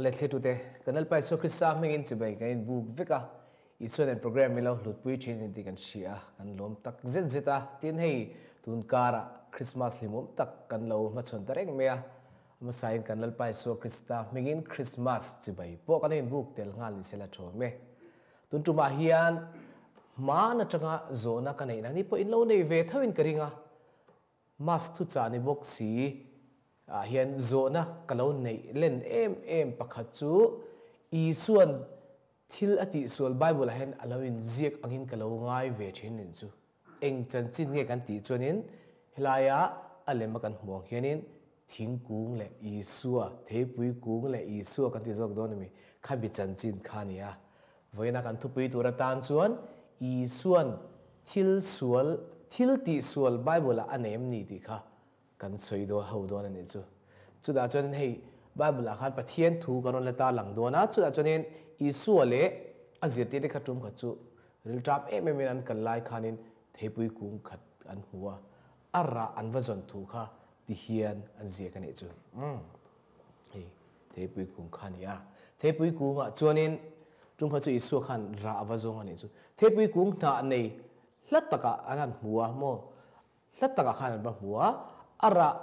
Awle thletute, kan Lalpa Isua Krista hmingin chibai kan inbuk vek a, Isua nen program hi lo hlutpui thin in tih kan hria a, kan lawm tak zet zet a, tin hei tun karah Krismas hlimawm tak kan lo hmachhawn ta reng mai a, a hmasain kan Lalpa Isua Krista hmingin Krismas chibai pawh kan inbuk tel nghal ni sela thawm e. Tun tumah hian hman atanga zawhna ka neihna ni pawh in lo nei ve tho in ka ring a, Mas thuchah ni bawk si ah hian zawhna ka lo neih len em em pakhat chu Isua'n thil a tihsual Bible ah hian a lo inziak angin ka lo ngai ve thin nin chu eng chanchin nge kan tih chuanin helaia a lem a kan hmuh ang hianin thingkung leh Isua, theipui kung leh Isua kan ti zawk dawn a mi? Khami chanchin kha a ni a. Vawiina kan thupui tur atan chuan Isua'n thil sual, thil tihsual Bible-ah a nei em ni tih kha kan sawi dawn ho dawn a nih chu. Chutah chuanin hei Bible-ah khan Pathian thu kan rawn la ta lang dawn a, chutah chuanin Isua leh a zirtirte kha tum khat chu rilṭam em emin an kal lai khanin theipui kung khat an hmu a, a rah an va zawn thu kha ti hian an ziak a nih chu. Umm. Hei theipui kung kha a ni a. Theipui kungah chuanin tum kha chu Isua khan rah a va zawng a nih chu. Theipui kung hnah nei hla takah an han hmu a maw? Hla takah khan an va hmu a, a rah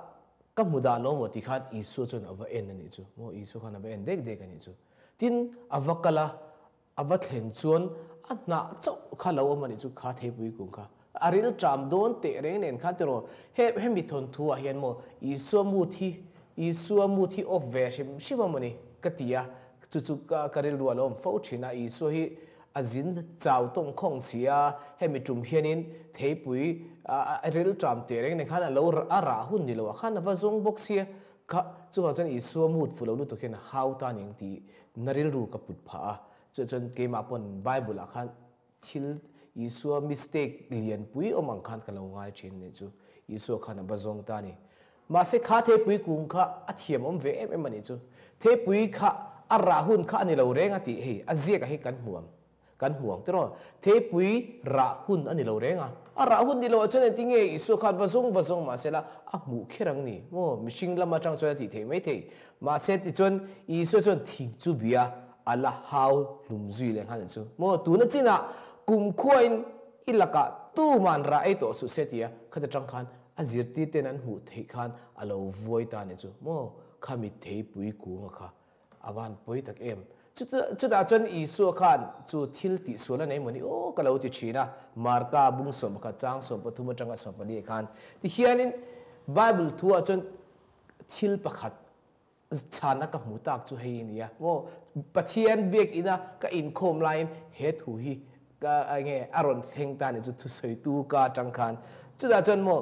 ka hmu dah lo maw tih khan Isua chuan a va en a nih chu. Maw Isua khan a va en dek dek a nih chu. Tin, a va kal a, A va thlen chuan a hnah chauh kha lo awm a nih chu kha theipui kung kha. A ril ṭam dawn teh reng nen khan tiraw he hemi thawnthu ah hian maw Isua mood hi Isua mood hi off ve hrim hrim a mawni ka ti a, chu chu ka ka rilru a lo awm fo thin a, Isua hi a zin chau tawng khawng si a, hemi tum hianin theipui a ril ṭam teh reng nen khan a lo a rah hun ni lo ah khan a va zawng bawk sia kha chuvang chuan Isua mood fuh lo lutuk hian a hau ta ning tih Na rilru ka put phah a, chuah chuan keimah pawn Bible ah khan thil Isua mistake lianpui awm ang khan ka lo ngai thin anih chu. Isua khan a va zawng ta a ni. Mahse kha theipui kung kha a thiam awm ve em em anih chu. Theipui kha a rah hun kha a ni lo reng a tih hei a ziak ah hi kan hmu ang. Kan hmu ang tiraw? Theipui rah hun a ni lo reng a. A rah hun ni loah chuan engtin nge Isua khan va zawng va zawng mahsela a hmuh kher ang ni? Maw, mihring lam atang chuan a tih theih mai thei. Mahse tichuan Isua chuan thing chu bia a la hau hlum zui leh nghal chu. Maw, tuna chinah kumkhuain i lakah tuman rah ei tawh suh se tia khata tang khan a zirtir ten an hmuh theih khan a lo vuai ta ni chu. Maw, khami theipui kunga kha A van pawi tak em? Chutah chuan Isua khan chu thil tihsual a nei maw ni aw ka lo ti thin a, Marka bung 11 chang 13 atanga 14 khan. Tihianin Bible thuah chuan thil pakhat chhanna ka hmu tak chu hei a ni a, maw Pathian biakina ka inkhawm laiin he thu hi ka enge a rawn thleng ta ni chu thusawitu ka atang khan. Chutah chuan maw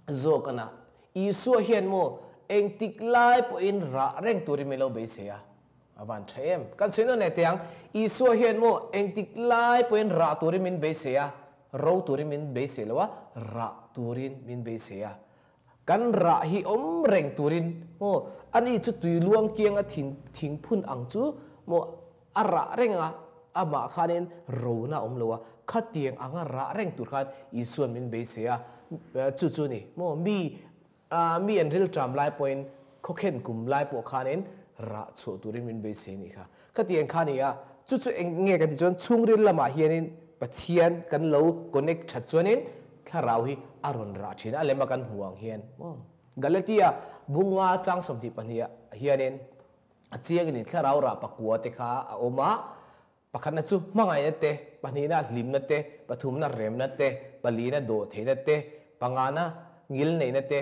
zawk ana Isua hian maw engtik lai pawhin rah reng turin min lo beisei a, a van tha em? Kan sawi nawn leh teh ang, Isua hian maw engtik lai pawhin rah turin min beisei a, ro turin min beisei lo a, rah turin min beisei a. Kan rah hi awm reng turin maw ani chu tui luang kianga thing thingphun ang chu maw a rah reng a, amah khanin rona a awm lo a, khatiang anga rah reng tur khan Isua'n min beisei a, chu chu ni maw mi mi an rilṭam lai pawhin khawkhen kum lai pawh khanin rah chhuah turin min beisei anih kha. Khatiang kha a ni a, chu chu eng nge kan tih chuan chhungril lamah hianin Pathian kan lo connect that chuanin thlarau hi a rawn rah thin a, a lema kan hmuh ang hian maw Galatia bunga chang 22 ah hianin A chiangin in thlarau rah pakua te kha a awm a, pakhatna chu hmangaihna te, pahnihna hlimna te, pathumna remna te, palina dawhtheihna te, pangana ngilneihna te,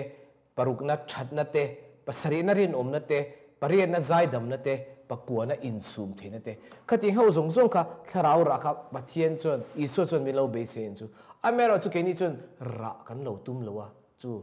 parukna thatna te, pasarihna rinawmna te, pariatna zaidamna te, pakuana insum theihna te. Khatiang ho zawng zawng kha thlarau rah kha Pathian chuan, Isua chuan min lo beisei ang chu. Amaherawhchu keini chuan rah kan lo tum lo a, chu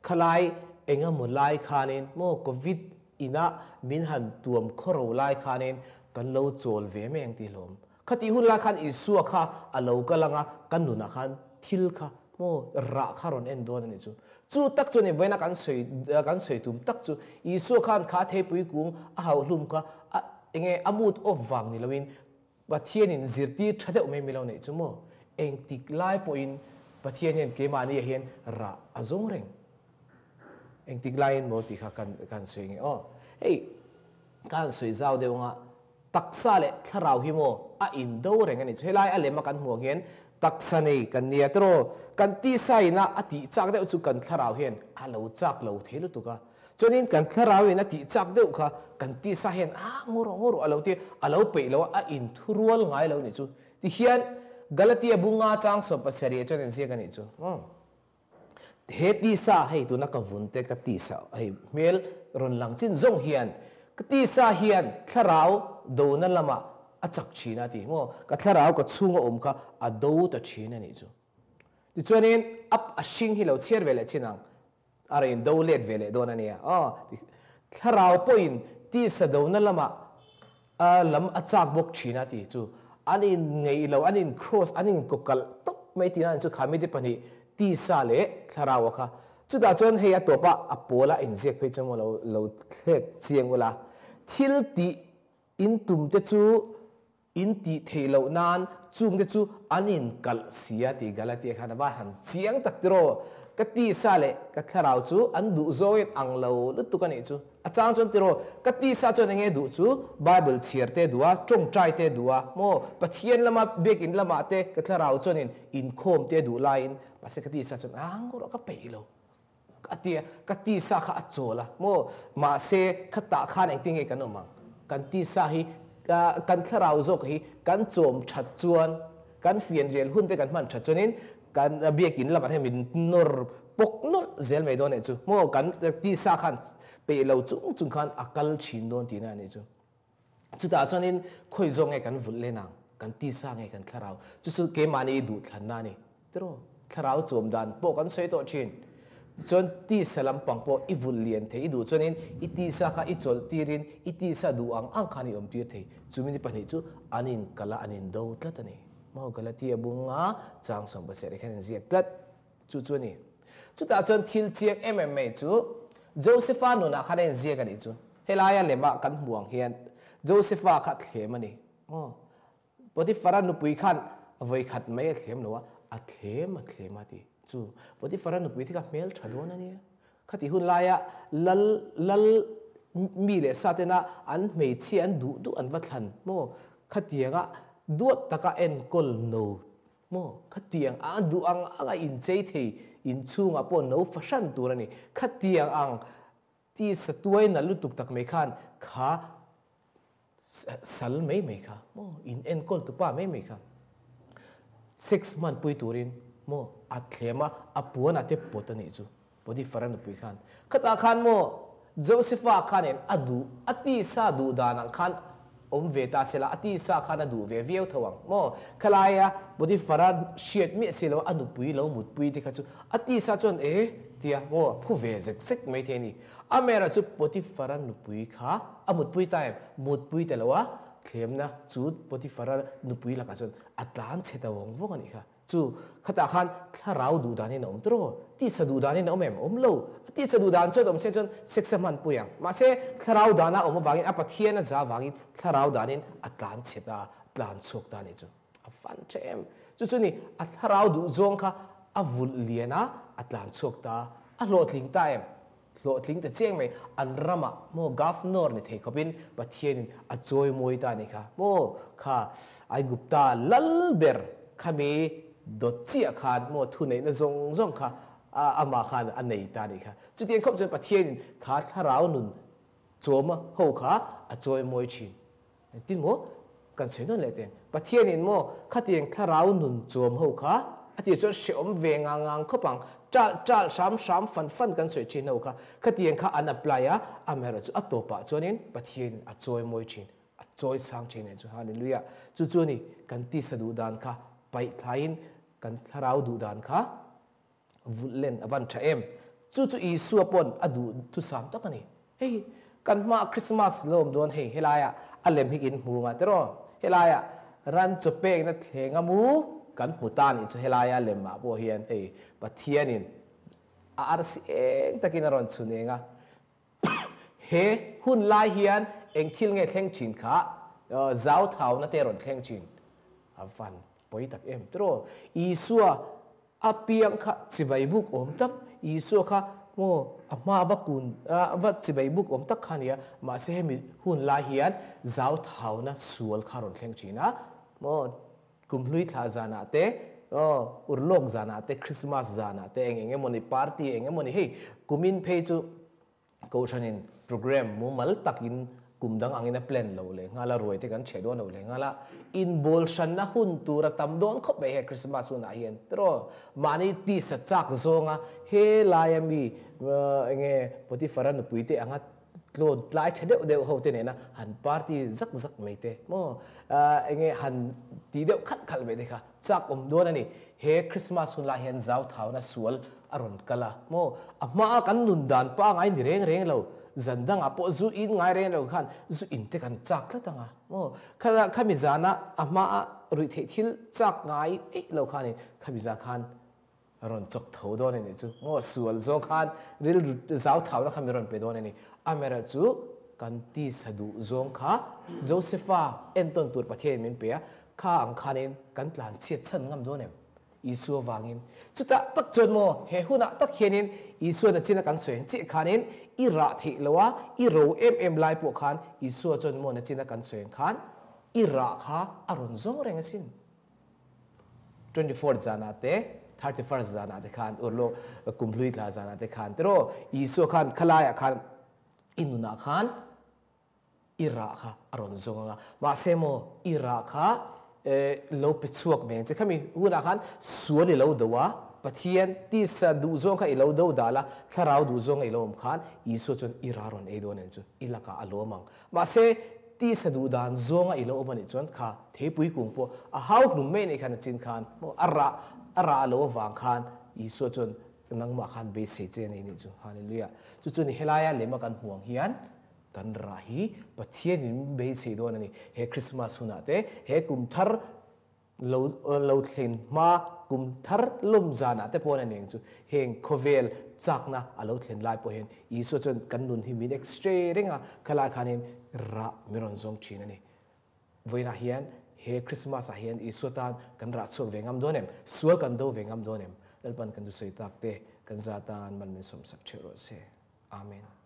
Khalai engemaw lai khanin maw Covid ina min han tuam khawro lai khanin kan lo chawl ve mai ang tih hlawm. Khatih hun lai khan Isua kha a lo kal anga kan nunah khan thil kha maw rah kha rawn en dawn a nih chu. Chu tak chu a ni vawiina kan sawi kan sawi tum tak chu Isua khan kha theipui kung a hauhlum kha a enge a mood off vang ni loin Pathianin zirtir tha deuh mai mi lo neih chu maw? Engtik lai pawhin Pathian hian keimahni ah hian rah a zawng reng. Engtik laiin maw tih kha kan kan sawi nge aw. Hei Ka han sawi zau deuh anga taksa leh thlarau hi maw a indo reng a ni chu. Helai a lema kan hmuh ang hian taksa nei kan nia tiraw kan tisa ina a tih chak deuh chu kan thlarau hian a lo chak lo thei lutuk a. Chuanin kan thlarau in a tih chak deuh kha kan tisa hian a ngaw rawh ngaw rawh a lo ti a lo peih lo a, a inthurual ngai lo a nih chu. Tihian Galatia bunga chang 17 chuan inziak a nih chu. He tisa hei tuna ka vun te ka tisa hei hmel rawn lang chin zawng hian ka tisa hian thlarau dona lamah a chak thin a ti maw ka thlarau ka chhunga awm kha a do ta thin a nih chu. Tichuanin a a hring hi lo chhiar ve leh chin ang a rawn in do let ve leh dawn a nia aw thlarau pawhin tisa dona lamah a lam a chak bawk thin a ti chu an in ngeih lo an in cross an in kawkalh tawp mai tih nan chu kha mite pahnih tisa leh thlarau a kha chutah chuan hei a tawp a a pawl a inziak phei chu maw lo lo thlek chiang ula thil tih in tum te chu in tih theih loh nan chung te chu an in kalh si a tih Galatia khan a va han chiang tak tiraw ka tisa leh ka thlarau chu an duh zawngin ang lo lutuk a nih chu. A chang chuan tiraw, ka tisa chuan enge duh chu Bible chhiar te duh a, tawngtai te duh a, maw Pathian lama biakin lamah te ka thlarau chuanin inkhawm te duh laiin mahse ka tisa chuan a ngawrh ka peih lo a ti a, ka tisa kha a chawl a, maw mahse khatah khan engtin nge kan awm ang, kan tisa hi kan thlarau zawk hi kan chawm that chuan kan fianrial hun te kan hman that chuanin kan biakin lamah hian min nawr pawk nawlh zel mai dawn anih chu maw kan tisa khan peih lo chung chung khan a kal thin dawn tihna anih chu. Chutah chuanin khawi zawk nge kan vulh len ang kan tisa nge kan thlarau chu chu keimahni duhthlanna a ni tiraw thlarau chuam dan pawh kan sawi tawh thin chuan tisa lampang pawh i vulh lian thei i duh chuanin i tisa kha i chawlh tirin i tisa duh ang ang khan i awm tir thei chumi ni pahnih chu an inkal a an indo tlat a ni. Maw Galatia bunga chang 17 khan in ziak tlat chu chu a ni. Chutah chuan thil chiang em em mai chu Josepha nunah khan a inziak a nih chu. Helaia lemah kan hmu ang hian Josepha kha thlem a ni. Maw Potiphara nupui khan vawi khat mai a thlem lo a, a thlem a thlem a ti chu. Potiphara nupui te kha hmel tha dawn a nia. Khati hun laia lal lal mi leh sa tena an hmeichhia an duh duh an va thlan maw? Khatianga duat taka enkawl no maw? Khatiang a duh ang anga inchei thei inchhungah pawh no fahran tur a ni. Khatiang ang tisa tuai nalh lutuk tak mai khan kha sal mai mai kha maw in enkawl tupa mai mai kha sex hman pui turin maw a thlem a a puan a te pawt a nih chu Potiphar a nupui khan khatah khan maw Josepha khanin a duh a tisa duh dan ang khan awm ve ta sela a tisa khan a duh ve viau tho ang maw khalaia Potiphar a hriat miah si lo a nupui lo mutpui te kha chu a tisa chuan e tia maw phu ve zek zek mai thei a ni Amera chu Potiphara nupui kha a mutpui ta em? Mutpui ta lo a, thlemna chu Potiphara nupui lakah chuan a tlan chhe ta vawng vawng a nih kha. Chu khatah khan thlarau duh danin a awm tawh. Tisa duh danin a awm em? Awm lo. A tisa duh dan chuan awm se chuan sex a hmanpui ang. Mahse, thlarau dana a awm avangin, a Pathian a za avangin thlarau danin a tlan chhe ta, tlan chhuak ta a nih chu. A fan tha em? Chu chu ni, a thlarau duh zawng kha a vulh lian a, a tlan chhuak ta, a hlawhtling ta em? Hlawhtling ta chiang mai, an ramah maw governor ni thei khawpin Pathianin a chawi mawi ta a ni kha maw? Kha Aigupta lal ber khami dawt chiah khan maw thuneihna zawng zawng kha amah khan a nei ta a ni kha. Chutiang khawp chuan Pathianin kha thlarau nun chawma ho kha a chawi mawi thin. Engtin maw kan sawi nawn leh teng? Pathianin maw khatiang thlarau nun chuam ho kha a tih chuan hrehawm ve ngang ngang khawp ang, ṭalh ṭalh hram hram fan fan kan sawi ṭhin ho kha khatiang kha an apply a, amaherawhchu a tawpah chuanin Pathianin a chawi mawi ṭhin, a chawi sang ṭhin nen chu Hallelujah! Chu chu a ni, kan tisa duh dan kha paih thlaiin kan thlarau duh dan kha vulh len a van tha em? Chu chu Isua pawn a duh thusam tak a ni. Hei kan hmaah Christmas lo awm dawn hei helaiah a lem hi in hmu nga tiraw? Helaiah ran chaw pekna thleng a mu kan hmu ta nih chu helaia lemah pawh hian hei Pathianin a arsi eng takin a rawn chhun eng a. He hun lai hian eng thil nge thleng thin kha zau thauna te rawn thleng thin a van pawi tak em tiraw? Isua A piang kha chibai buk awm tak, Isua kha Maw a hma a va kun a va chibai buk awm tak kha a nia, mahse hemi hun lai hian zau thauna sual kha a rawn thleng thin a, maw kumhlui thla zanah te, aw urlawk zanah te, Christmas zanah te eng eng emawni party eng emawni hei kumin phei chu Kohhranin programme mumal takin kum dang angin a plan lo leh nghal a, ruai te kan chhe dawn lo leh nghal a, inbawl hranna hun tur a tam dawn khawp mai he Christmas hunah hian tiraw mahni tisa chak zawnga he laia mi enge Potiphara nupui te anga tlawn tlai tha deuh deuh ho te nena han party zak zak mai te maw enge han ti deuh khalh khalh mai te kha chak awm dawn a ni. He Christmas hun lai hian zau thauna sual a rawn kal a maw? A hmaa kan nun dan pangai ni reng reng lo, zan dangah pawh zu in ngai reng lo khan zu in te kan chak tlat ang a maw? Kha khami zana a hmaa ruih theih thil chak ngai eih lo khanin khami zan khan a rawn chawk tho dawn a nih chu maw? Sual zawng khan rilru zau thauna kha mi rawn pe dawn a ni. Amaherawhchu kan tisa duh zawng kha Josepha entawn tur Pathianin min pe a, Kha ang khanin kan tlan chhiat chhan ngam dawn em? Isua vangin. Chutah tak chuan maw, he hunah tak hianin Isua nachina kan sawi ang chiah khanin i rah theih lo a, i ro em em lai pawh khan Isua chuan maw nachina kan sawi ang khan i rah kha a rawn zawng reng asin. 24th zanah te, 31st zanah te khan, urlawk kumhlui tla zanah te khan tiraw Isua khan khalaiah khan i nunah khan I rah kha a rawn zawng ang a, mahse maw i rah kha lo pe chhuak ve ang che. Khami hunah khan sual i lo do a, Pathian tisa duhzawng kha i lo do dal a, thlarau duhzawng i lo awm khan Isua chuan i rah rawn ei dawn ang chu, i lakah a lawm ang. Mahse tisa duh dan zawnga i lo awm a nih chuan kha theipui kung pawh a hau hlum mai anih khan a chin khan maw a rah a rah lo avang khan Isua chuan nangmah khan beisei che a nei nih chu. Hallelujah. Chu chu ni helaia lema kan hmuh ang hian Kan rah hi Pathianin min beisei dawn a ni. He Christmas hunah te, he kum thar lo lo thlen hma kum thar lawm zanah te pawh a ni ang chu. Heng khawvel chakna a lo thlen lai pawh hian Isua chuan kan nun hi min x-ray reng a, khalai khanin rah min rawn zawng thin a ni. Vawiinah hian he Christmas ah hian Isua tan kan rah chhuak ve ngam dawn em? Sual kan do ve ngam dawn em? Lalpan kan thusawi tak te kan za tan man min sawmsak theuh rawh se. Amen.